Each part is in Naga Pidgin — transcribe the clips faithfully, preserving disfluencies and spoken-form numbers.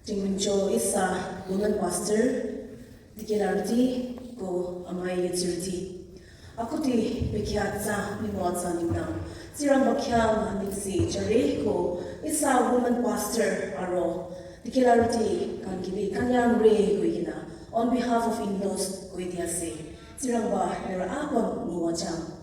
Mincho isa woman pastor, dikela ruti ko amai yetsirti. Akuti pekia tsa mimo atsa ningdang. Sirang bakia nitsi chare ko isa woman pastor aro dikela ruti kan kibi kanyang re ko yina. On behalf of in-laws ko itiase. Sirang ba nera akon mo wachang.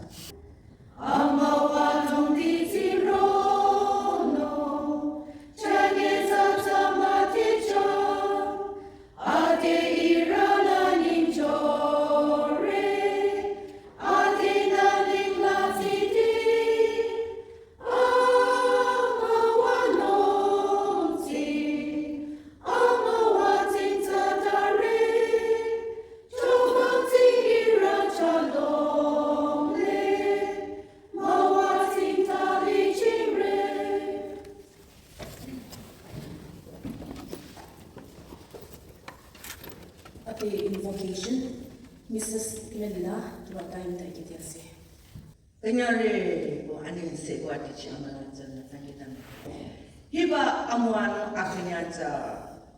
Ate invocation, Missus Mella, tua time tai kiti ase. Kanyare ko ani se ko ati chi amala chana tangi tangi. Hiba amuano akanya cha.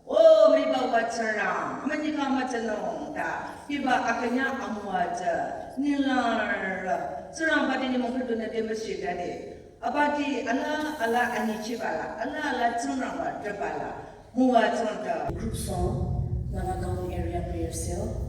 O miba wachara, amani ka machano ta. Hiba akanya amua cha. Nilar. Surang badi ni mongkar duna demasri dade. Abadi ala ala ani chibala, ala ala chunrang wa drabala. Muwa chonta. Group song, Nagaon Area Prayer Cell.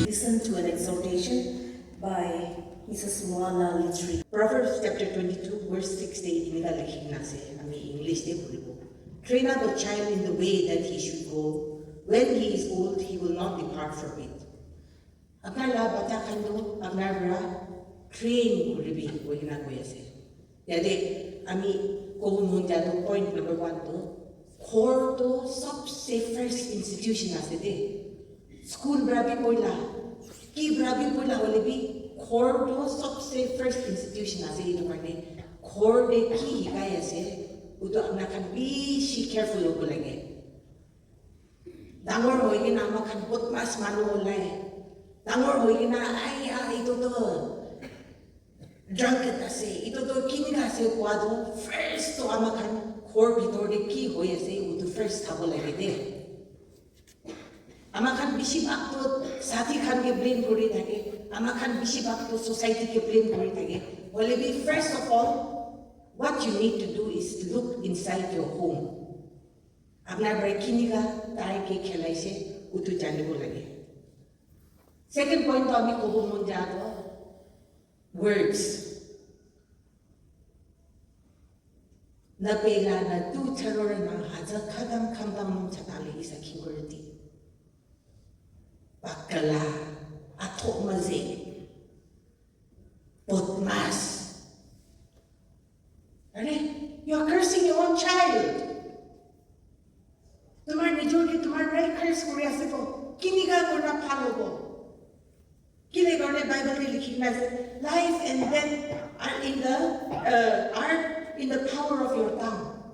Listen to an exhortation by Missus Moana Litri. Proverbs chapter twenty-two, verse six te enika likhi kena ase, ami English te puribo. Train up a child in the way that he should go. When he is old, he will not depart from it. Apnar la bacha khan tu apnar para train kuribi koi kena koi ase. Yate ami kobo mon ja tu point number one tu, ghor tu sabse first institution ase de. School para bi poila, ki para bi poila hoile bi, ghor tu sabse first institution ase. Etu karne ghor te ki hikai ase, utu apna khan bishi careful hobo lage. Dangor hoi kena ama khan bodmas manu olai. Dangor hoi kena, "Ai, ya, itu to drunkard ase, itu to kinika ase," koa to first to ama khan ghor bhitor te ki hoi ase, utu first thabo lage de. Ama khan bishi bhag to sathi khan ke blame kuri thake, ama khan bishi bhag to society ke blame kuri thake. Hoile bi, first of all, what you need to do is look inside your home. Apnar para kinika tai ke khelaise, utu janibo lage. Second point to ami kobo mon ja to words. Na pela na tu charora na haja khadam khamdam mong chatale isa khingorti. Pakala, athok maze, bodmas. Are, you are cursing your own child. Tumar nijor ke tumar right curse kuri ase to. Kinika korna phal hobo? Kile karne Bible te likhi kena ase, "Life and death are in the, uh, are in the power of your tongue."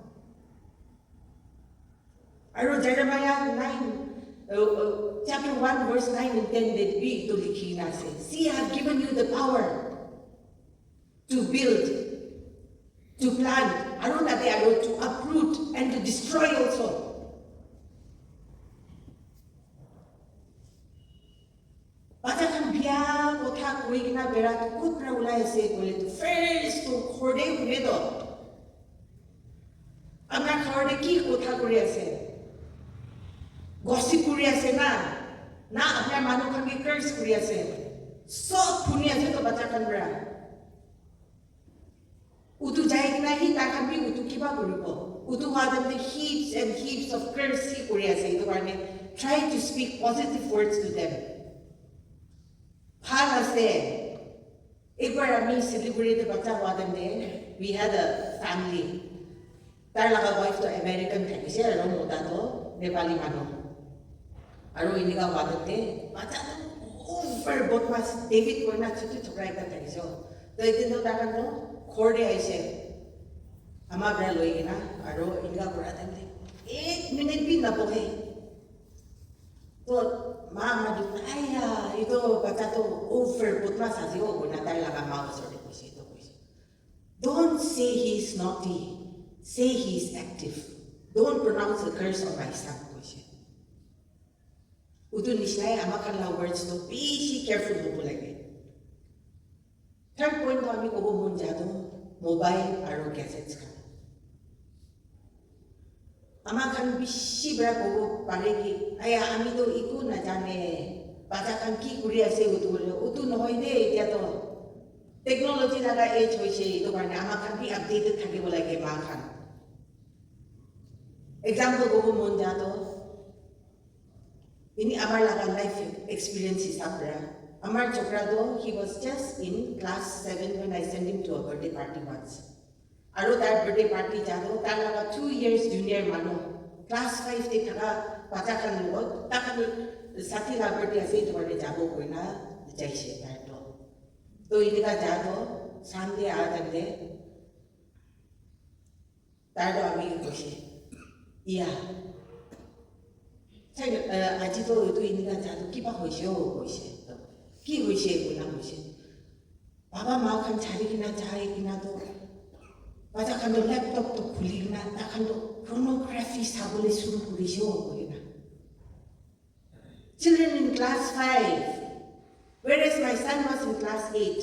Aru Jeremiah nine, uh, uh, chapter one, verse nine and ten te bi etu likhi kena ase, "See, I have given you the power to build, to plant, aru tate aru to uproot and to destroy also." Bacha khan bia kotha koi kena bera tu kot pra ulai ase koile tu first tu khor de hune to. Apnar khor de ki kotha kuri ase? Gossip kuri ase na? Na apnar manu khan ke curse kuri ase? Sob huni ase to bacha khan pra. Utu jai kena hi tai khan bi utu kiba kuribo? Utu wa dem te heaps and heaps of curse hi kuri ase. Itu karne try to speak positive words to them. Bhal ase. Ekbar ami Siliguri te bacha wa dem te, we had a family. Tar laga wife to American thakise, aru mota to Nepali manu. Aru inika wa dem te, bacha to over bodmas, David koina chutu chokra ekta thakise. To etin to takhan to ghor te aise. Ama bra loi kena, aru inika kura dem te, ek minute bi na bohe. To ma madu, "Aiya, itu bacha to over bodmas ase ho," koina tai laga ma usor te koise, to koise, "Don't say he is naughty, say he is active. Don't pronounce a curse on my son," koise. Utu nishnai ama khan la words to bishi careful hobo lage. Third point to ami kobo mon ja to mobile aru gadgets khan. Ama khan bishi bera kobo pare ki, "Aya, ami to eku najane, bacha khan ki kuri ase utu bole." Utu nohoi de, etia to technology laga age hoise, etu karne ama khan bi updated thakibo lage ma khan. Example kobo mon ja to, ini amar laga life experience hisab para, amar chokra to, he was just in class seven when I sent him to a birthday party once. Aru tar birthday party ja to, tar laga two years junior manu, class five te thaka bacha khan logot, takhan sathi la birthday ase, etu karne jabo koina jaise tar to. To inika ja to, Sunday aha time te, tai to ami ke koise, "Iya, sai, eh, aji to etu inika ja to kiba hoise ho?" koise. To, "Ki hoise?" koina koise. "Baba ma khan chari kena jai kena to, bacha khan to laptop to khuli kena, takhan to pornography sabole shuru kurise ho," koina. Children in class five, whereas my son was in class eight.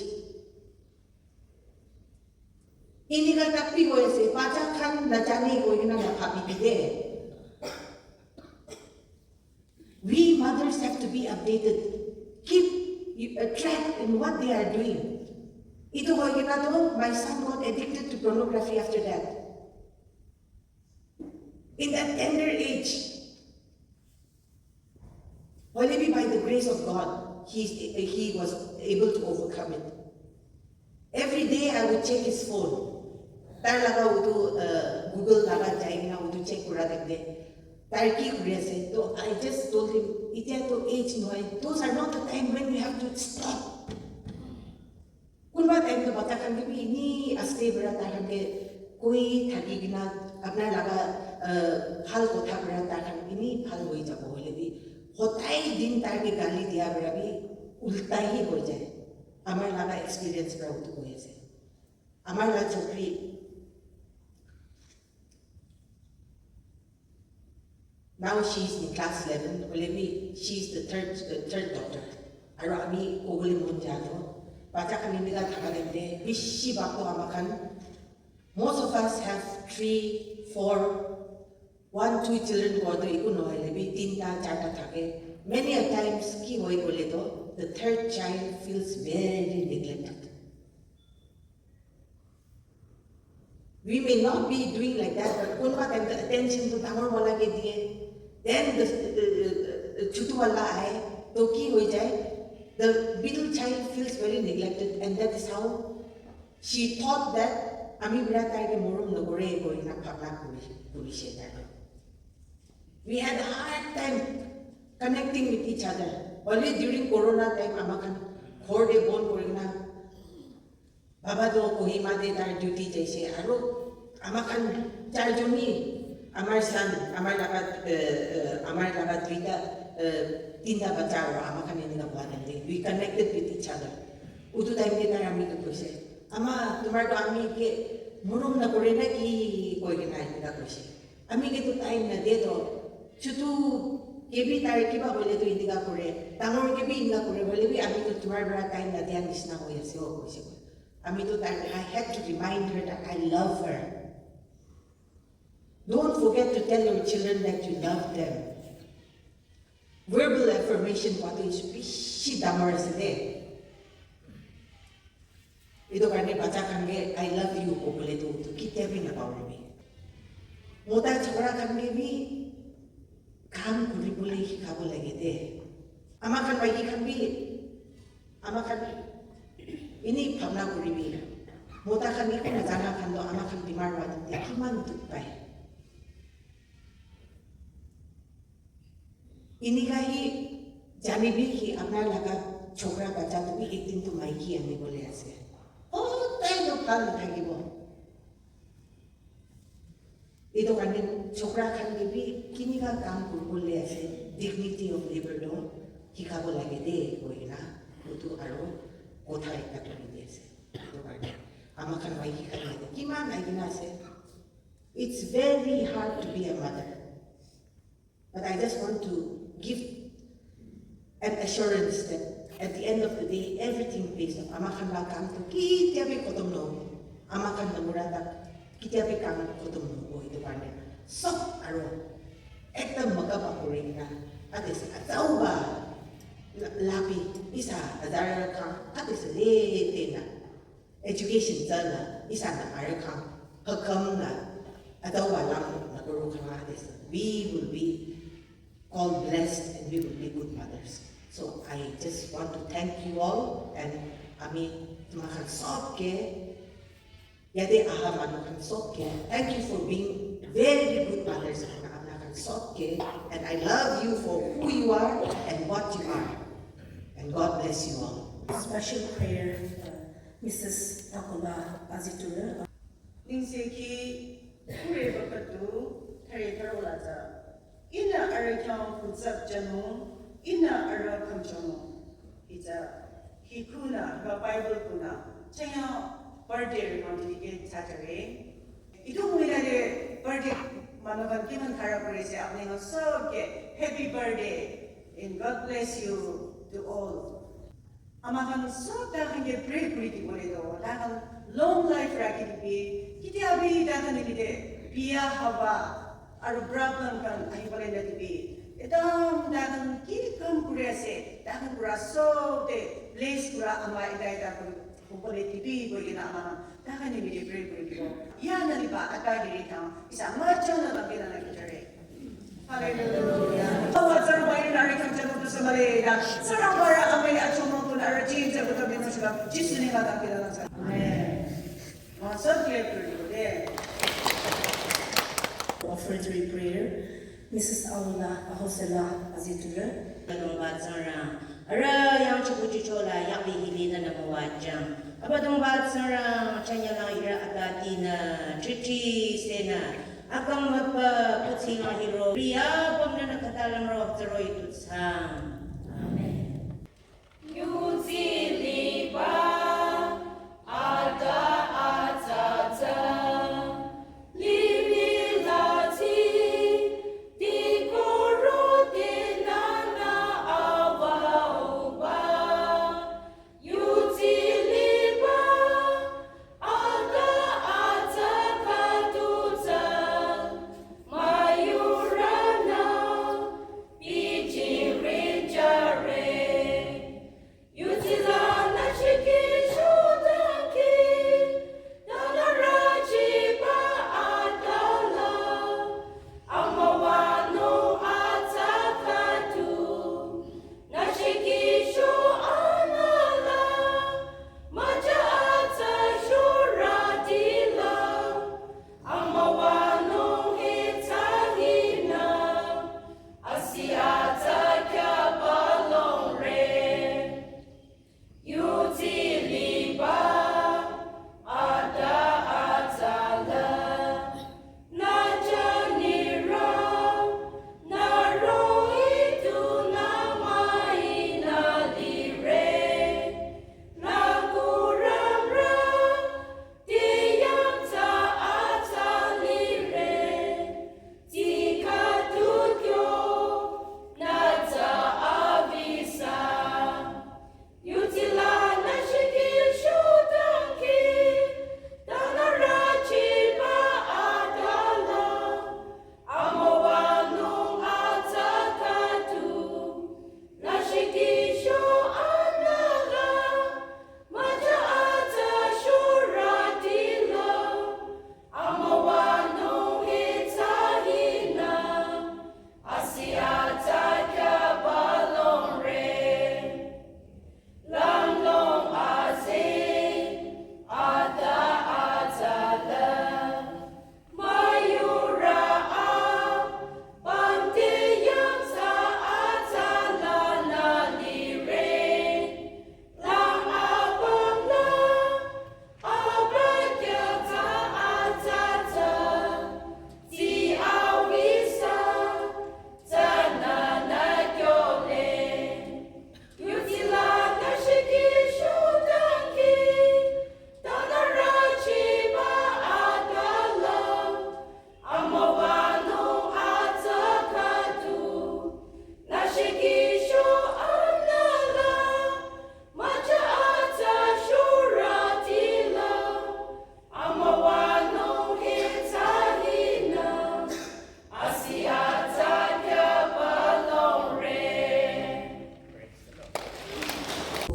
Inika tak bi hoi ase, bacha khan najane koi kena na bhabi de. We mothers have to be updated. Keep you, a track in what they are doing. Itu hoi kena to, my son got addicted to pornography after that. In that tender age, however, by the grace of God, he, he was able to overcome it. Every day I would check his phone. Tar laga utu, uh, Google laga jai na utu check kura dem de. Tar ki kuri ase? To I just told him, "Itya to age nohoi. Those are not the time when we have to stop." Kunba time to bacha khan ke bi ini aste bera tai khan ke koi thaki kena apna laga, uh, bhal kotha bera tai khan ini bhal hoi jabo hoile bi. Hodai din tai ke gali dia para bi ulta hi hoi jai. Amar laga experience para utu koi ase. Amar la chokri, now she is in class eleven, hoile bi she is the third, the third daughter. Aro ami kobole mon ja to, bacha khan eneka thaka time te bishi bhag to ama khan, most of us have three, four, one, two children ko to eku nohoile bi tinta, charta thake. Many a times ki hoi kole to, the third child feels very neglected. We may not be doing like that, but kunba time the attention to dangor wala ke diye, then the, the, the, the chutu wala aaye, to ki hoi jai? The middle child feels very neglected, and that is how she thought that ami bira tai ke morom nokore koi na bhabna kuri, kuri she tai. We had a hard time connecting with each other. Only during Corona time, ama khan ghor te bon kuri na, baba to Kohima te tar duty jaise, aru ama khan char joni, amar son, amar laga, eh, eh, amar laga duita, eh, tinta bacha aru ama khan eneka hua time te, we connected with each other. Utu time te tai ami ke koise, "Ama, tomar to ami ke morom na kore na ki?" koi kena eneka koise. Ami ke to time na de to, chutu ke bi tai kiba hoile to eneka kore, dangor ke bi eneka kore, hoile bi ami to tomar para time na dia nisna hoi ase o, koise. Ami to time, I had to remind her that I love her. Don't forget to tell your children that you love them. Verbal affirmation koa to is bishi dangor ase de. Etu karne bacha khan ke "I love you" kobole tu, tu ketia bi napahoribi. Mota chokra khan ke bi kam kuri bole hikabo lage de. Ama khan maiki khan bi, ama khan ini bhabna kuribi. Mota khan eku najana khan to ama khan bimar hua time te kiman dukh pai. Enika hi janibi ki apnar laga chokra bacha tu bi ek din tu maiki ani bole ase. Hodai to bhal thakibo. Etu karne chokra khan ke bi kinika kam kuribole ase, dignity of labor to hikabo lage de, koi kena, etu aro kotha ekta kuri di ase. Etu karne ama khan maiki khan yate kiman ahi kena ase. It's very hard to be a mother. But I just want to give an assurance that at the end of the day, everything pays off. Ama khan la kam to ketia bi khotom nohobo. Ama khan namura tak ketia bi kam khotom nohobo. Etu karne sob aro ekdam maka pa kuri kena ate se atau ba la-, labi isa azar khan ate se le te na. Education tsala, isa na ara khan, hakam na, atawa lam na kuru khan this. We will be called blessed and we will be good mothers. So I just want to thank you all and ami tuma khan sob ke, yate aha manu khan sob ke, thank you for being very good mothers and apna khan sob ke, and I love you for who you are and what you are. And God bless you all. Special prayer, uh, Missus Takula Azitura. Ningse ki kure bakatu thare tharo la ta. Ina ara khyang kutsap janu, ina ara kham janu. Ita hi kuna ba Bible kuna. Chaya birthday ri khan dike cha cha re. Itu muina de birthday manu khan kiman khara kuri ase, apni khan sob ke happy birthday and God bless you to all. Ama khan sob ta khan ke pray kuri di bole do, ta khan long life rakhi dibi, kitia bi ta khan ke biya hawa aru problem khan ahi bole na dibi. Ekdam ta khan ki kam kuri ase, ta khan pura sob te bless kura ama ita ita kuri. Kukole tibi koi kena ama khan, ta khan ni mide pray kuri dibo. Ya na liba ata giri ta, isa ma chana ba kena na kitare. Hallelujah. Awa zara bai na re kam chana tu samale da. Sara bara amai achuma tu na re chin chana tu na sa. Jisu ne ma ta kena na sa. Amen. Ma sab pray kuri dibo de. Offertory prayer. Missus Aula Ahosela Azitura. Kadong ba tsara. Ara yang chuku chucho la yang bi hili na na mo wa jang. Aba dong ba tsara chanya la ira ata ti na triti se na. Akang ma pa kutsi ma hiro. Priya bom na na kata Amen.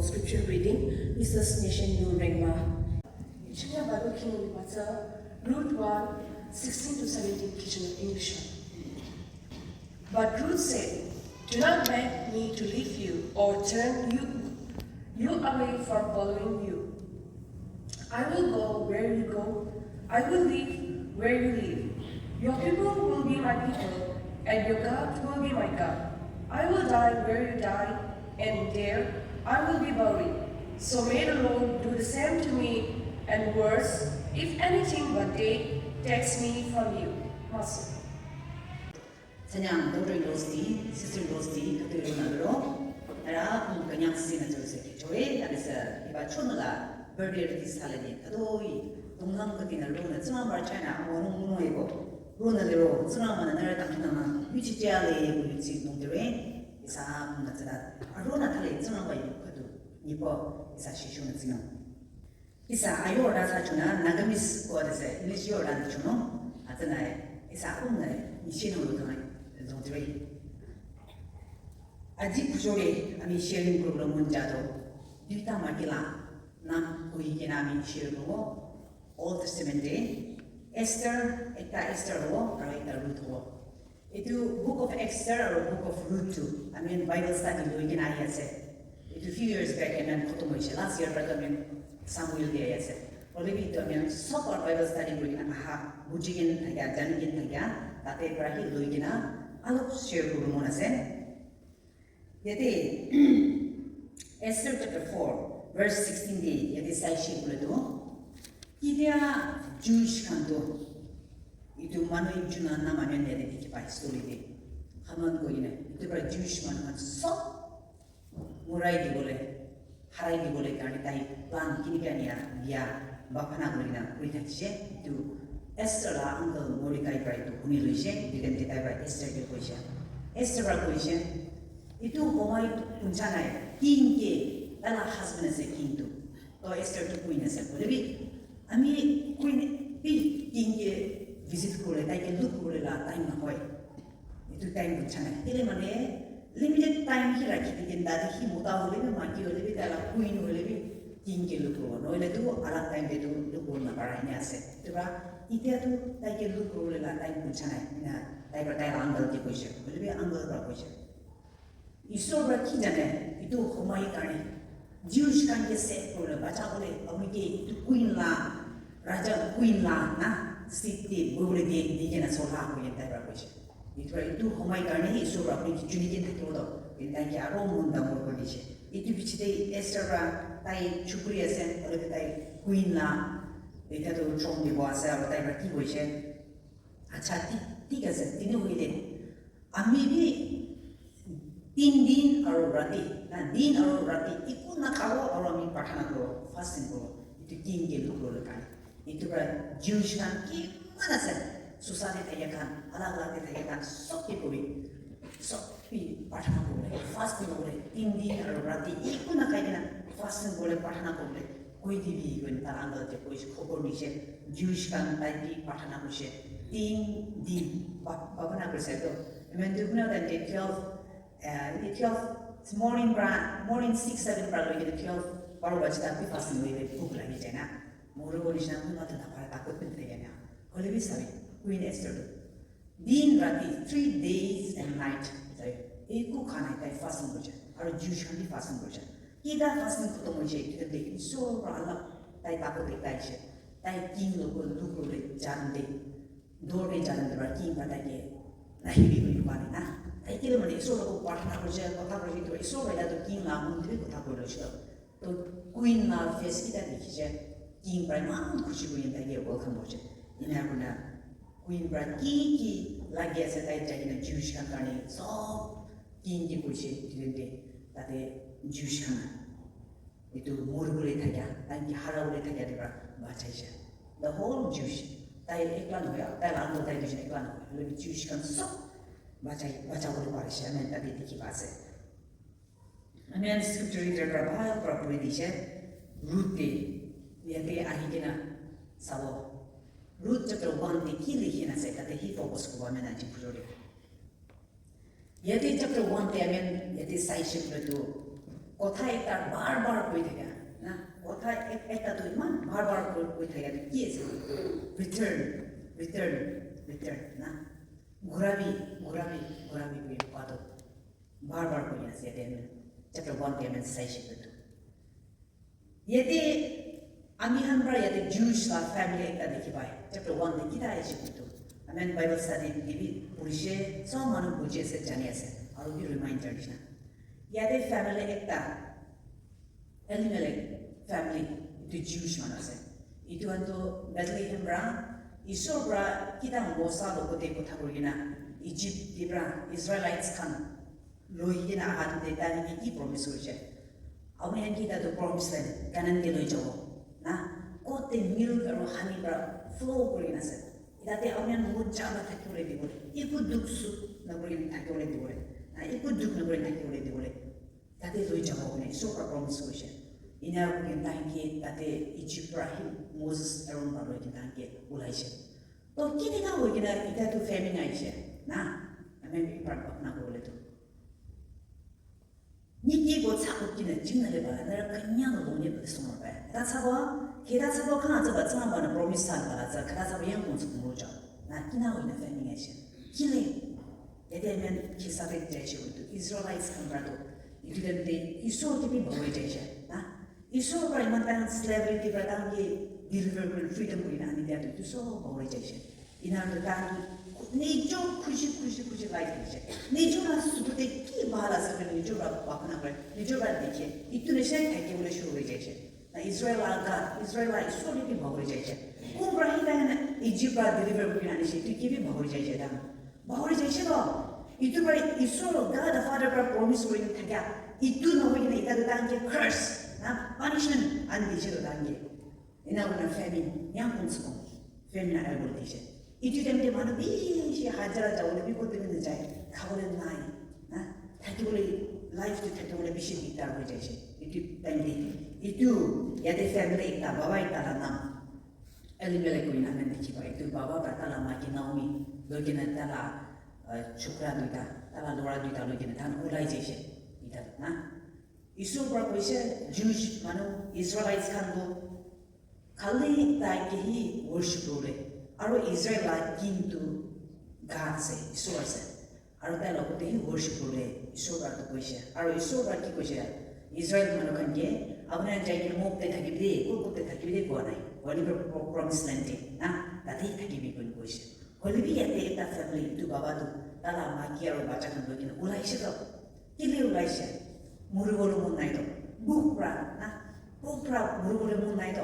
Scripture reading, Missus Nation New Rengma. China Bible King Mata, Ruth one, sixteen to seventeen, Kitchener English. But Ruth said, "Do not beg me to leave you or turn you, you away from following you. I will go where you go. I will live where you live. Your people will be my people, and your God will be my God. I will die where you die, and there I will be buried. So may the Lord do the same to me, and worse, if anything but death takes me from you." Master. Sanyang daughter-in-laws ti, sister-in-laws ti, katu ro na ro. Ara, um, kanyang si na jo se ki chore, ara sa, iba chon la, birthday ri sa le ni, katu i, tung lang kati na ro na, tsuma mar China, amo nung nung e ko. Ro na le ro, tsuma ma na na ra tang na ma, mi chi tia le ye ko yu chi nung de re, isa ma na tsara. Aro na thale, tsuma ba yu katu, ni po, isa shi shu na tsina. Isa ayo ra sa chuna, Nagamese ko de se, English yo ra ni chuno, atsa na, isa um na, ni shi no lo tang, zong tiri. Aji kuchore, ami sharing program mun jato, duita makila, nam kui kena ami share ko, Old Testament de, Esther, ekta Esther ho, aro ekta Ruth ho. Etu Book of Esther aru Book of Ruth tu ami khan Bible study loi kena ahi ase. Etu few years back ami khan khotom hoise. Last year para tu ami khan Samuel te ahi ase. Hoile bi etu ami khan sob para Bible study kuri kena aha, buji kena thakia, jani kena thakia, tate para hi loi kena alop share kuribo mon ase. Yate Esther chapter four, verse sixteen de yate saishe koile tu, kitia Jewish khan tu, etu manu ekjon la nam ami khan yate dikhi pai story de. Haman koina, etu para Jewish manu khan sob murai dibole, harai dibole karne tai plan kini kani ya, dia bhana kuri na kuri thakishe. Etu Esther la uncle Mordecai para etu huni loishe, etu time te tai para Esther ke koishe. Esther para koishe, "Etu homai puncha nai, king ke, tala husband ase king tu." To Esther tu queen ase, hoile bi ami queen bi king ke visit kore, tai ke look kore la time nohoi. Etu time puncha nai. Kile mane, limited time hi rakhi di kena, tate hi mota hoile bi, maiki hoile bi, tai la queen hoile bi, king ke look kuribo. Nohole tu alag time te tu look kuribo napara, ene ase. Etu para, etia tu tai ke look kuribole la time puncha nai. Ena, tai para tai la uncle ke koishe. Hoile bi uncle para koishe. Isor para ki jane, etu homai karne, Jewish khan ke save kuribole, bacha bole, apni ke etu queen la, raja queen la, na, seat te bohibole diye, di kena sola koi tai para koishe. Etu para etu homai karne Isor para apni ke chuni ke thakibo to, tai ke aro mon dangor kuri dishe. Etu piche te Esther para tai chukri ase, hoile bi tai queen la, eta to throne te boha ase, aro tai para ki koishe? Acha, thik, thik ase, tini hoile. Ami bi tin din aro rati, na din aro rati, eku na khabo aro ami prarthana kuro, fasting kuro. Etu king ke look kuribole karne. Etu para Jewish khan kiman ase, society te thakia khan, alag alag te thakia khan, sob ke kobi, sob bi prarthana kuribole, fasting kuribole, tin din aro rati, eku na khai kena fasting kuribole, prarthana kuribole, koi dibi, koi ta uncle te koi khobor dishe, Jewish khan tai bi prarthana kurishe, tin din, ba-, bhabana kurishe to. Amen. Tu kuna time te twelve, eh, twelve morning pra, morning six, seven pra loi kena twelve, baro baji tak bi fasting kuri kena bhuk lagi jai na. Moro ko nishina kunba tu napare, takut bi nathake na. Hoile bi sabi, Queen Esther tu. Din rati, three days and night, tai eku kha nai, tai fasting kurishe. Aru Jewish khan bi fasting kurishe. Kita fasting khotom hoishe, etu time te Isor pra alak tai takut ekta ahishe. Tai king logot look kuribole jan te, dor te jan te pra king pra tai ke nahibi kuri koa nai na. Tai kile mane Isor logot prarthana kurishe, kotha kurishe, etu Isor pra etu king la mon te bi kotha kuri loishe. To queen la face kita dikhishe, king pra eman khushi kuri tai ke welcome kurishe. Ena kurina queen pra ki ki lagi ase tai jai kena Jewish khan karne sob king ke koishe, etu time te tate Jewish khan etu mori bole thakia, tai ke hara bole thakia te pra bachaishe. The whole Jewish, tai ekla nohoi, tai la uncle tai duijon ekla nohoi, hoile bi Jewish khan sob bachai, bacha bole parishe, ami khan tate dikhi pa ase. Ami khan scripture reader pra bhal pra puri dishe. Ruth te yate ahi kena sabo. Ruth chapter one te ki likhi na ase, tate hi focus kuribo ami khan aji bujor te. Yate chapter one te ami khan yate saishe koile tu kotha ekta bar bar koi thaka na, kotha ek-, ekta tu iman bar bar koi, koi thaka tu ki ase? Return, return, return na. Ghurabi, ghurabi, ghurabi koi koa tu. Bar bar koi ase yate ami chapter one te ami saishe koile tu. Yate ami khan pra yate Jewish la family ekta dikhi pai. Chapter one te kita ahishe koile tu. Ami khan Bible study te bi purishe, sob manu buji ase, jani ase. Aru bi reminder nishina. Yate family ekta Elimelech family, etu Jewish manu ase. Etu khan tu Bethlehem pra, Isor pra kita Mosa logot te kotha kuri kena Egypt te pra Israelites khan loi kena aha time te tai khan ke ki promise kurishe? Apni khan ke etu promise land Canaan te loi jabo na, kot te milk aru honey pra flow kuri kena ase. Tate apni khan mojja pra thaki bole dibo, eku dukh sukh na kuri kena thaki bole dibo, na eku dukh na kuri kena thaki bole dibo. Tate loi jabo koina Isor pra promise kurishe. Ena kurina tai ke tate Egypt pra hi Moses, Aaron pra loi kena tai ke ulaishe. To kineka hoi kena eta tu famine ahishe na? Ami bi pra bhabna kuribole tu. Niki ko chakut kina jingna le bala nara kanya lo lonye pa sumar pa. Eta sabo, keta sabo khan ata ba tsama bana promise sa bala sa, keta sabo yang kon sumar ja. Na kina hoi na famine ahishe. Kile Yate ami khan hisab te jaise koile tu Israelites khan pra tu etu time te Isor ke bi bahuri jaise na. Isor pra iman time slavery te pra tai ke deliver kuri freedom kuri na ani dia tu etu sob bahuri jaise. Ena tu tai nijor khushi khushi khushi life jaise. Nijor la suku te ki bhal ase koile nijor pra bhabna kore, nijor pra dikhe. Etu nisha thaki bole shuru hoi jaise. Na Israel la God, Israel la Isor ke bi bahuri jaise. Kun pra hi tai na Egypt pra deliver kuri anishe, etu ke bi bahuri jaise tai. Bahuri jaise to. Itu para Isor, God the Father para promise kuri na thakia, itu nohoi kena ita tu tahan ke curse, na punishment ani dise tu tahan ke. Ena kurina famine, yang kung se kung famine ahi bole dise. Itu time te manu bishi hajara jabole bi kote bi najai, khabole nai, na thakibole, life tu thakibole bishi dikdar hoi jaise. Itu time te, itu yate family ekta, baba ekta la naam Elimelech koina ami dikhi pai. Etu baba para tala maiki Naomi loi kena tala, uh, chokra duita, tala lora duita loi kena tahan ulai jaise. Ita na. Isor para koise, Jewish manu, Israelites khan tu khali tai ke hi worship kore. Aru Israel la king tu God ase, Isor ase. Aru tai logote hi worship kore, Isor para tu koise. Aru Isor para ki koise? Israel manu khan ke, "Apuni khan jai kena mok te thakibi de, ko ko te thakibi de," koa nai. Hoile bi pro-, promise land te, na, tate hi thakibi koina koise. Hoile bi yate ekta family, etu baba tu, tala maiki aru bacha khan loi kena ulaise to. Kile ulaise? Muribole mon nai to. Bhuk para, na, bhuk para muribole mon nai to.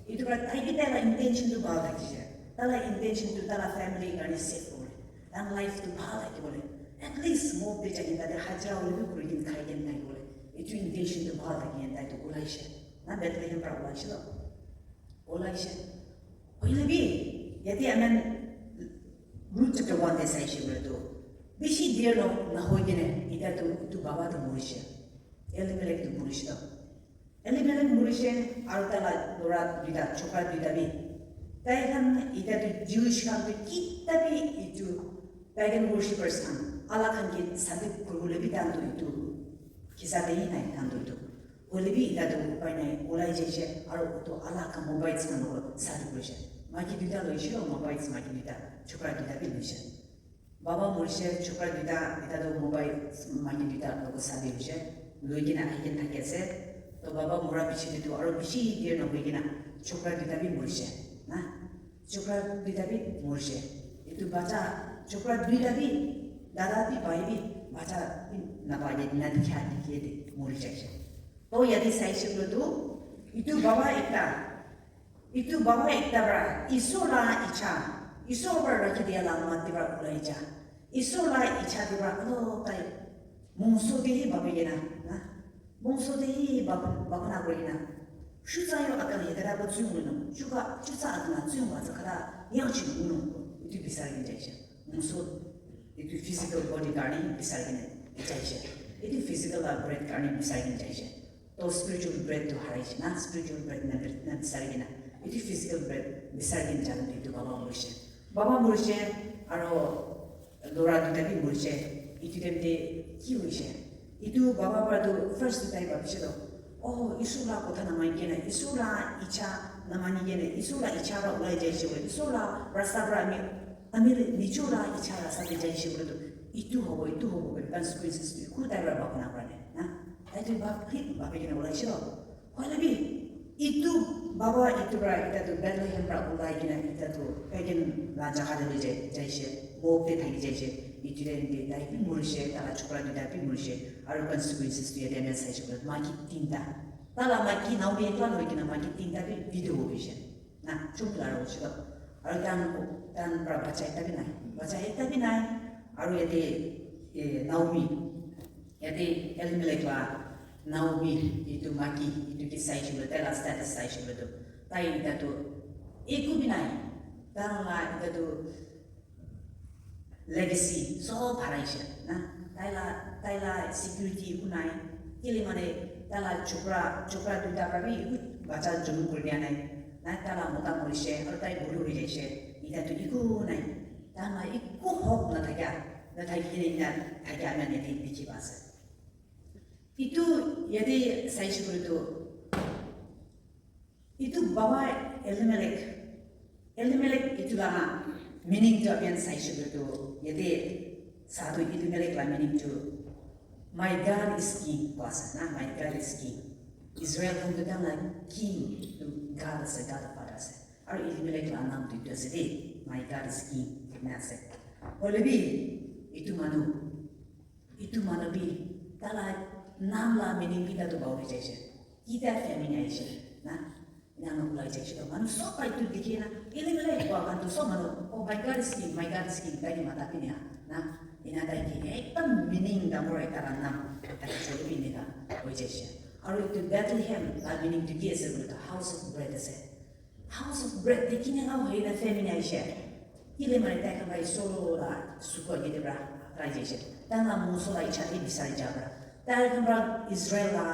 Etu para tai bi tai la intention tu bhal thakise. Tai la intention tu tai la family karne safe hobo le. Tai la life tu bhal thakibole. At least mok te jai kena tate hajira hoile bi kuri kena khai kena thakibole. Etu intention tu bhal thaki kena tai tu ulaise. Na Bethlehem para ulaise to. Ulaise. Hoile bi, yate amen Ruth chapter one te saise koile tu, bishi der no, nahoi kena, ita tu, tu baba tu morise. Elimelech tu morise to. Elimelech morise, aru tai la lora duita, chokra duita bi. Tai khan, ita tu Jewish khan tu kita bi itu, pagan worshippers khan, alak khan ke sabit kuribole bi tahan tu itu, kisa te hi nai tahan tu itu. Hoile bi ita tu upai nai, ulai jaise, aru utu alak khan Moabites khan logot sadi kurise. Maiki duita loise, Moabites maiki duita, chokra duita bi loise. Baba morise, chokra duita, ita tu Moabites maiki duita logot sadi hoise, loi kena ahi kena thaki ase. To baba mora piche te tu aru bishi der nohoi kena chokra duita bi morise. Na? Chokra duita bi morise. Etu bacha, chokra duita bi, dada bi, bhai bi, bacha bi napai de, na dikha dikhi de mori jaise. To yate saise koile tu, etu baba ekta, etu baba ekta para Isor la icha, Isor para rakhi dia la mat te para ulai ja. Isor la icha te para, oh, tai mungso te hi bhabi kena, na? Mungso te hi bhab-, bhabna kuri kena. Shutsa yo akana yedara ko tsuyung no. Shuka, shutsa akana tsuyung wa tsakara yang chi no. Itu bisar kena jaise. Mungso, itu physical body karne bisar kena jaise. Itu physical la bread karne bisar kena jaise. To spiritual bread tu harai shi na, spiritual bread na, na bisar kena. Itu physical bread bisar kena jana itu baba morise. Baba morise, aro lora duita bi morise. Itu time te ki hoise? Itu baba para tu first tu tai bhabise to, oh, Isor la kotha namani kena, Isor la icha namani kena, Isor la icha para ulai jaise koile, Isor la rasta para ami, ami nijor la icha rasta te jaise koile tu, itu hobo, itu hobo koile consequences tu, khu tai para bhabna kora nai, na? Tai tu bhab, thik bhabi kena ulaise to. Hoile bi, itu baba itu para ita tu Bethlehem para ulai kena ita tu pagan la jaga te loi jai, jaise, mok te thaki jaise, itu time te tai bi morise, tai la chokra duita bi morise, aru consequences tu yate ami saise koile maiki tinta. Tai la maiki Naomi ekla nohoi kena maiki tinta bi video hoise. Na, chukla hoise to. Aru tahan, tahan para bacha ekta bi nai. Bacha ekta bi nai. Aru yate, eh, Naomi, yate Elimelech la Naomi, itu maiki, itu ke saise koile, tai la status saise koile tu, tai ita tu eku bi nai. Tahan la ita tu legacy sob haraise na. Tai la, tai la security eku nai. Kile mane tai la chokra, chokra duita para bi eku bacha jonom kuri dia nai. Na tai la mota morise, aru tai buri hoi jaise. Ita tu eku nai. Tahan la eku hope na thakia, na thaki kena ena thakia ami yate dikhi pa ase. Itu yate saise koile tu, itu baba Elimelech, Elimelech itu la meaning tu ami khan saise koile tu, yate sa tu Elimelech la meaning tu, "My God is king," koa ase na, "My God is king." Israel khan tu tahan la king tu God ase, God of Father ase. Aru Elimelech la naam tu itu ase de, "My God is king," ena ase. Hoile bi, itu manu, Itu manu bi, tai la naam la meaning bi tai tu bahuri jaise. Kita famine aise, na? Ena manu ulai jaise. To manu sob pai tu dikhi na, Elimelech koa khan tu sob manu, "Oh, my God is king, my God is king," tai ke mata bi nai, na? Ena tai ke ekdam meaning dangor ekta la naam tai ke choli bi enika hoi jaise. Aru etu Bethlehem la meaning tu ki ase koile tu house of bread ase. House of bread te kineka hoi na famine aishe. Kile mane tai khan para Isor la suku age te para atai jaise. Tai khan la mungso la icha te bisari ja para. Tai khan para Israel la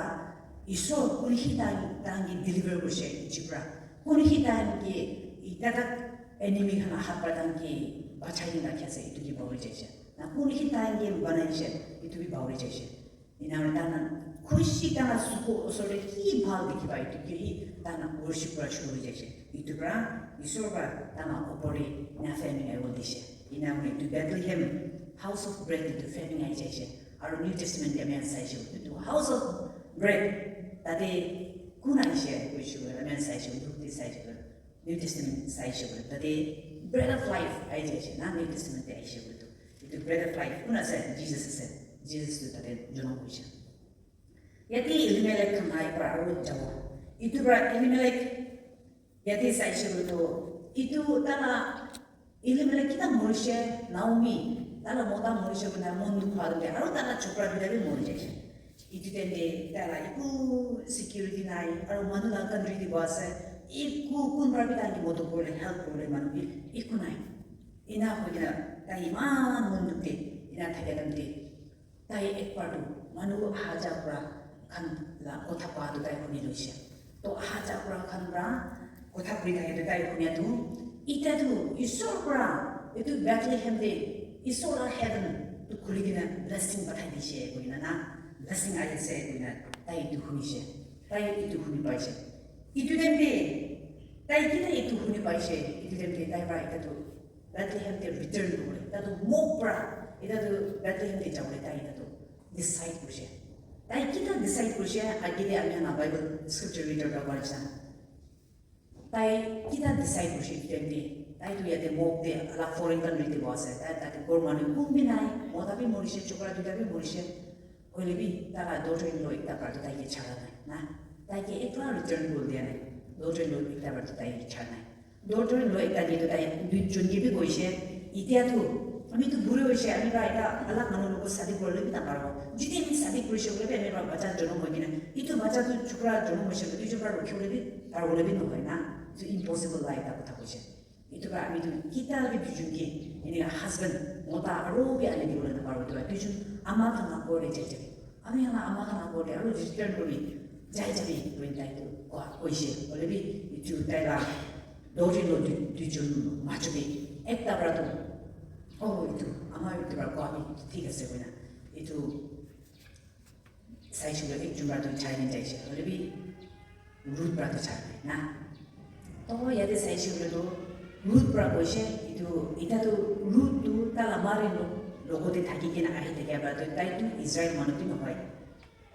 Isor kun hi tai khan ke deliver kurishe Egypt para. Kun hi tai khan ke ita tak enemy khan la hat para tai khan ke bachai kena rakhi ase, etu ke bahuri jaise. Na kun hi tai khan ke banaishe, etu bi bahuri jaise. Ena hoina tai khan khushi tai khan suku osor te ki bhal dikhi pai, etu ke hi tai khan worship kura shuru hoi jaise. Etu para Isor para tai khan opor te ena famine ahibo dishe. Ena hoina etu Bethlehem house of bread etu famine ahi jaise. Aru New Testament te ami khan saishe, etu house of bread tate kun ahishe koishe koile ami khan saishe, Luke te saishe koile, New Testament saishe koile tate bread of life ahi jaise na, New Testament te ahishe koile tu. Etu bread of life kun ase? Jesus ase. Jesus tu tate jonom hoise. Yate Elimelech khan la para aru jabo. Etu para Elimelech yate saishe koile tu, etu tai la Elimelech kita morishe, Naomi, tai la mota morishe koina mon dukh pa tu aru tai la chokra duita bi mori jaise. Etu time te tai la eku security nai, aru manu la country te boha ase, eku kun para bi tai ke modot kuribole, help kuribole manu bi eku nai. Ena hoi kena tai eman mon dukh te ena thakia time te, tai ekbar tu manu aha ja kura khan la kotha koa tu tai huni loise. To aha ja kura khan para kotha kuri thake tu tai hunia tu, ita tu Isor para etu Bethlehem te Isor la heaven tu khuli kena blessing pathai dishe koina na, blessing ahi ase koina tai etu hunishe. Tai etu huni paishe. Etu time te tai kita etu huni paishe, etu time te tai para ita tu Bethlehem te return kuribole, ita tu mob para, ita tu Bethlehem te jabole tai ita tu decide kurishe. Tai kita decide kurishe, age te ami khan la Bible scripture reader para parishi na. Tai kita decide kurishe etu time te. Tai tu yate mob te alak foreign country te boha ase. Tai tate ghor manu kun bi nai, mota bi morishe, chokra duita bi morishe. Hoile bi tai la daughter in law ekta para tu tai ke chara nai na. Tai ke ekla return kuri dia nai. Daughter in law ekta para tu tai ke chara nai. Daughter in law ekta ke tu tai duijon ke bi koishe, "Itya tu ami tu buri hoishe, ami para ekta alak manu logot shadi kuribole bi naparibo. Jodi ami shadi kurishe koile bi ami para bacha jonom hoi kena, etu bacha tu chokra jonom hoishe koile duijon para rukhi bole bi, paribole bi nohoi na. Etu impossible la ekta kotha koishe." Etu para ami tu kita bi duijon ke, enika husband, mota aru bi ani dibole naparibo, etu para duijon ama khan la ghor te jai jabi. Ami khan la ama khan la ghor te aru return kuri jai jabi, koi tai tu koa koishe. Hoile bi etu tai la daughter in law dui, duijon majo te ekta para tu, oh, etu ama etu para koa bi thik ase koina. Etu saishe koile ekjon para tu chai kena jaishe, hoile bi Ruth para tu chai nai na. To yate saishe koile tu Ruth para koishe, etu, ita tu Ruth tu tai la mari lo-, logot te thaki kena ahi thakia para tu tai tu Israel manu tu nohoi.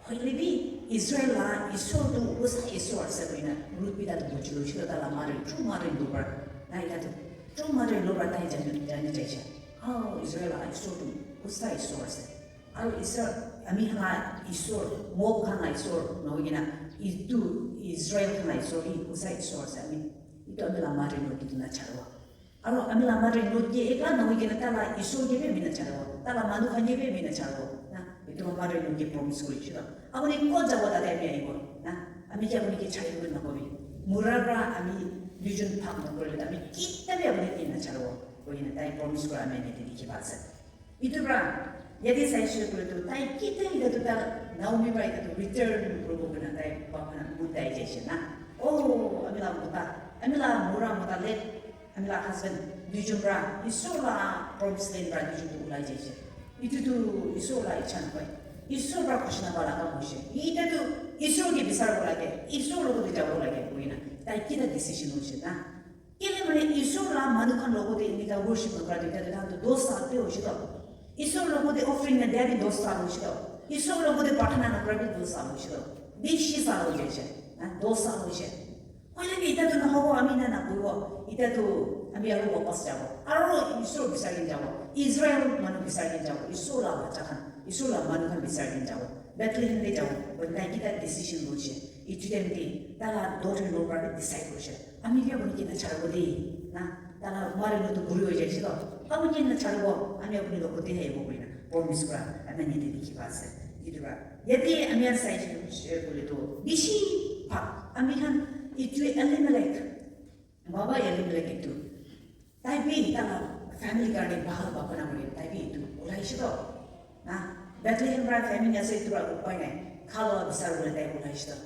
Hoile bi Israel la Isor tu usa Isor ase koina Ruth bi tai tu buji loishe, tai la mari, true mari lo para. Na ita tu true mari lo para tai jani, jani jaishe. Oh, Israel la Isor tu usa Isor ase. Aru Isor, ami khan la Isor, mob khan la Isor nohoi kena, etu Israel khan la Isor, hi usa Isor ase, ami, etu ami la mari lo etu nacharibo. Aru ami la mari lo ke ekla nohoi kena, tai la Isor ke bi ami nacharibo, tai la manu khan ke bi ami nacharibo. Na, etu mari lo ke promise kurishe na. Apuni kot jabo tate ami ahibo. Na, ami ke apuni ke charibo nakobi. Mura para ami duijon bhag nokurile, ami kita bi apuni ke nacharibo. Koi kena tai promise kura ami yate dikhi pai ase. Etu para yate saishe koile tu tai kita ita tu tai Naomi para ita tu return kuribo koina tai bhagna mutai jaishe na. Oh, ami la mota, ami la mura mota le, ami la husband, duijon para Isor la promised land para duijon tu ulai jaishe. Etu tu Isor la icha nohoi. Isor para khushi napa laga hoishe. Ita tu Isor ke bisaribo lage, Isor logot te jabo lage koina tai kita decision hoishe na. Kile mane Isor la manu khan logot te enika worship nokura tu, etia tu tahan tu dos saal bi hoishe toh. Isor logot te offering na dia bi dos saal hoishe toh. Isor logot te prarthana nokura bi dos saal hoishe toh. Bishi saal hoi jaise. Ha, dos saal hoishe. Hoile bi etia tu nahobo, ami ena nakobo. Etia tu ami aru wapas jabo. Aru Isor bisari kena jabo. Israel manu bisari kena jabo. Isor la bacha khan, Isor la manu khan bisari kena jabo. Bethlehem te jabo. Hoile tai kita decision loishe. Etu time te tai la daughter-in-law para bi decide kurishe, ami bi apuni ke nacharibo de, na, tai la mari lo tu buri hoi jaise toh, apuni ke nacharibo, ami apuni logot te ahibo koina. promise kura ami khan yate dikhi pai ase. Etu pra yate ami khan sai share kuri tu bishi bhag ami khan etu Elimelech, baba Elimelech etu tai bi ta family karne bhal bhabona kuri tai bi etu ulai she to na Bethlehem pra famine ase etu pra upai nai khala bisar bole tai ulai she to.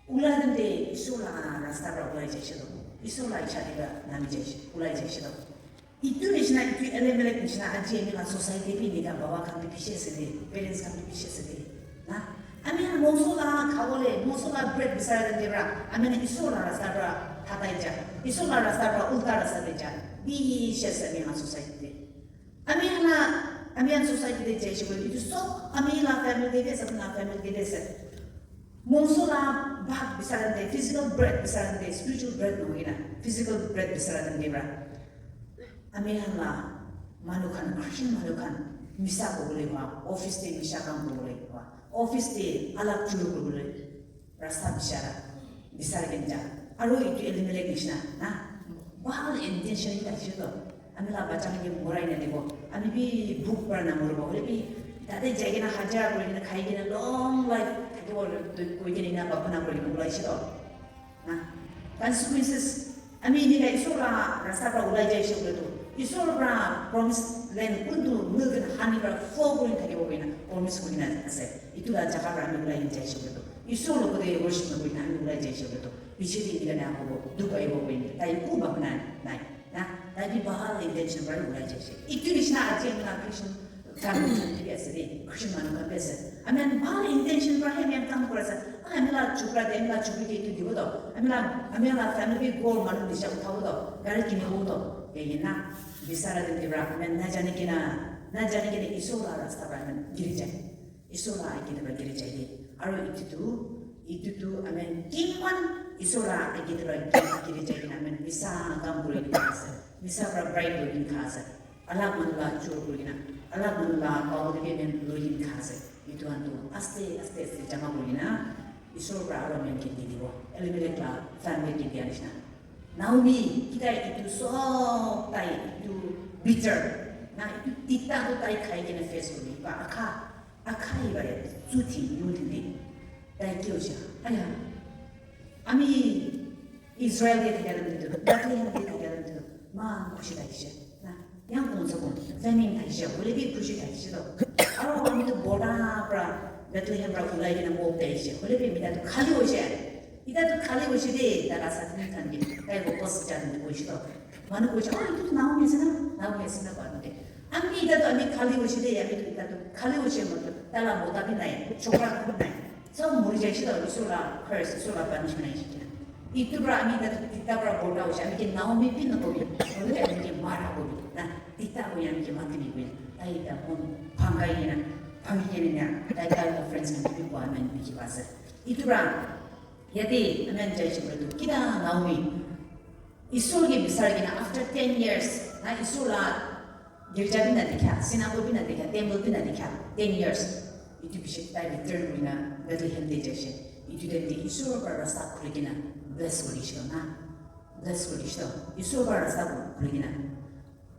Ulai dem te Isor la rasta pra ulai jaishe to. Isor la icha te pra nami jaishe, ulai jaishe to. Itu nishina, itu Elimelech nishina, aji ami la society bi nika baba khan bi bishi ase de, parents khan bi bishi ase de. Na? Ami khan mongso la khabole, mongso la bread bisara dem te pra, ami khan Isor la rasta pra hatai ja. Isor la rasta pra ulta rasta te ja. Bishi ase ami khan society te. Ami khan la, ami khan society te jaishe koile, itu sob ami la family te bi ase, ami la family te bi ase. Mongso la bhat bisara de, physical bread bisara de, spiritual bread nohoi na, physical bread bisara de pra. Ami khan la manu khan, Christian manu khan, misa kobole hoa, office te misa kam kobole hoa, office te alag churu kobole, rasta bisara, bisara kena ja. Aru itu Elimelech nishina, na, bhal intention ekta ase to. Ami la bacha khan ke morai na dibo. Ami bi bhuk para na moribo. Hoile bi tate jai kena hajira kuri kena khai kena long life thakibo koi kena ena bhabona kuri kena ulai she to. Na, consequences. Ami enika Isor la rasta pra ulai jai she koile to. Isor pra promise land kuntu milk and honey pra flow kuri thakibo koi na promise kuri na ase. Itu la jaga pra ami ulai jai she koile to. Isor logote worship na kuri na ami ulai jai she koile to. Piche te enika na hobo, dukh aibo koi na. Tai ku bhabona nai. Na, tai bi bhal intention pra ulai jaise. Itu nishina aji ami la Christian family khan bi ase de, Christian manu khan bi ase. Ami khan bhal intention pra he ami khan kam kuri ase. Ah, ami la chokra de, ami la chokri ke itu dibo to. Ami la, ami la family bi ghor manu nisha uthabo to. Gari kinibo to. Ye ye na, bisara din dibra. Ami khan na jane kena, na jane kena Isor la rasta pra ami khan giri jai. Isor la age te pra giri jai de. Aru itu tu, itu tu ami khan kiman Isor la age te pra giri, giri jai kena ami khan misa kam kuri kena ase. Misa pra bribe loi kena kha ase. Alag manu la chor kuri kena, alag manu la power ke men loi kena kha ase. Itu khan tu aste, aste, aste jama kuri kena Isor pra aru ami khan ke di dibo. Elimelech la family ke dia nishina. Naomi, kita itu sob tai itu bitter. Na itu tita tu tai khai kena face kuri. Ba akha, akha iba ya, suthi, yul dinde. Tai ki hoise? Aya, ami Israel te thakya time te tu, Bethlehem te thakya time te tu, man khushi thakise. Na, yang kon sa kon, famine thakise, hoile bi khushi thakise to. Aro ami tu border pra, Bethlehem pra ulai kena mo thakise, hoile bi ami ta tu khali hoise. Ita tu khali hoise de, ta rasta tini khan ke, tai ko kos jan de hoise to. Manu koise, "Oh, itu tu Naomi ase na, Naomi ase na," koa mate. Ami ita tu ami khali hoise de, ami tu ita tu khali hoise manu, tala mota bi nai, chokra bi nai. Sob mori jaise to, Isor la curse, Isor la punishment aise kena. Itu pra ami ita tu tita pra borta hoise, ami ke Naomi bi na kobi, hoile ami ke mara kobi, na tita koi ami ke mati ni koi. Tai ita mon bhangai kena, bhangi kena na, tai tai la friends khan bi koa ami dikhi pa ase. Itu pra, yate ami khan jaise koile tu, kita Naomi, Isor ke bisari kena after ten years, na Isor la girja bi na dikha, synagogue bi na dikha, temple bi na dikha, ten years. Itu piche tai return kuri na Bethlehem te jaise. Itu time te Isor pra rasta khuli kena bless kuri dishi na. Bless kuri dishi. Isor pra rasta khuli kena.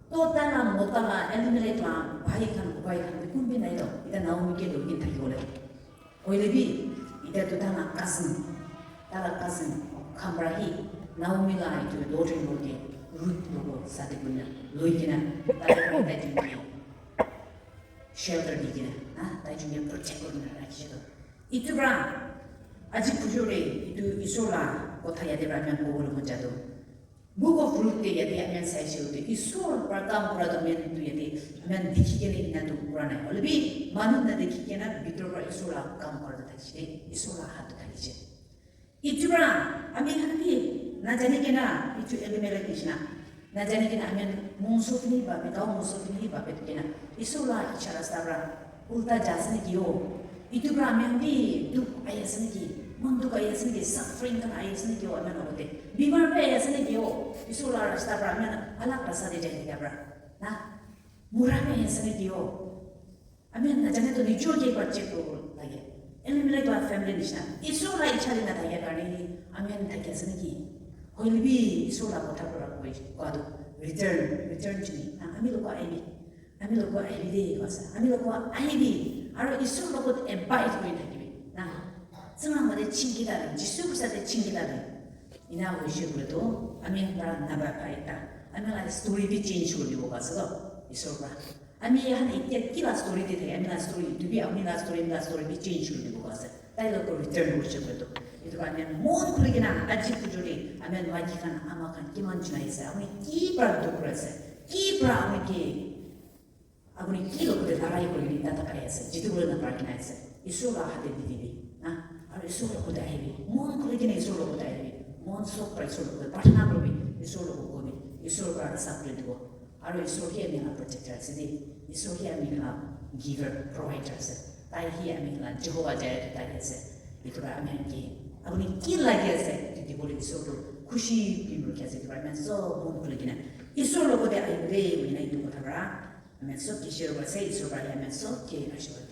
To tai la mota la, Elimelech la, bhai khan, bubai khan, kun bi nai to. Ita Naomi ke loi kena thaki bole. Hoile bi, ita tu tai la cousin, tai la cousin khan pra hi Naomi la itu daughter-in-law ke Ruth logo sadi kurina loi kena tai, tai jun ke shelter di kena, ha, tai jun ke protect kurina rakhishe to. Itu pra aji pujore itu Isor la kotha yate pra ami khan kobole mon jai to. Book of Ruth te yate ami khan saishe koile Isor pra kam kura toh main tu yate ami khan dikhi kena ena tu kura nai. Hoile bi manu na dikhi kena bitor pra Isor la kam kura toh thakishe, Isor la hath toh thakishe. Itu pra ami khan bi na jani kena itu Elimelech nishina na jani kena ami khan mongso kini bhabi, gao mongso kini bhabi kena Isor la icha rasta pra ulta ja ase naki yo? Itu pra ami khan bi dukh ahi ase naki? Mon dukh ahi ase naki? Suffering khan ahi ase naki yo ami khan logote? Bimar bi ahi ase naki yo? Isor la rasta pra ami khan alag rasta te jai thaka pra na mura bi ahi ase naki yo? Ami khan najane to nijor ke ekbar check kuribo lage. Elimelech la family nishina. Isor la icha te nathakia karne ami khan thaki ase naki? Hoile bi Isor la kotha pura koi, koa to return, return to me. Na ami logo ahibi. Ami logo ahibi de, koise. Ami logo ahibi. Aro Isor logot abide kuri thakibi. Na. Sanga mate chingi thakibi. Jisu Krista te chingi thakibi. Ina hoishe koile to, ami para naba pai ta. Ami la story bi change kuri dibo koise to. Isor para. Ami yahan etia ki la story te thake, ami la story, etu bi ami la story, ami la story bi change kuri dibo koise. Tai logo return hoishe koile to. Etu karne mon khuli kena aji pujori ami maiki khan ama khan kiman chinai ase. Ami ki para dukh kuri ase. Ki para ami ki Apuni ki logote larai kuri kena tata kai ase, jitu bole na pari kena ase, Isor la hate di dibi, na? Aru Isor logote ahibi, mon khuli kena Isor logote ahibi, mon sob para Isor logote prarthana kuribi, Isor logote kobi, Isor para sab kuri dibo. Aru Isor hi ami la protector ase de, Isor hi ami la giver, provider ase, tai hi ami la Jehovah Jireh tai ase. Etu para ami khan ke apuni ki lagi ase, etu dibole Isor tu khushi bhi rakhi ase, etu para ami sob mon khuli kena Isor logote ahibo de, koina etu kotha para Amen. Sob ke share kuri ase, Isor para amen. Sob ke ashirwad.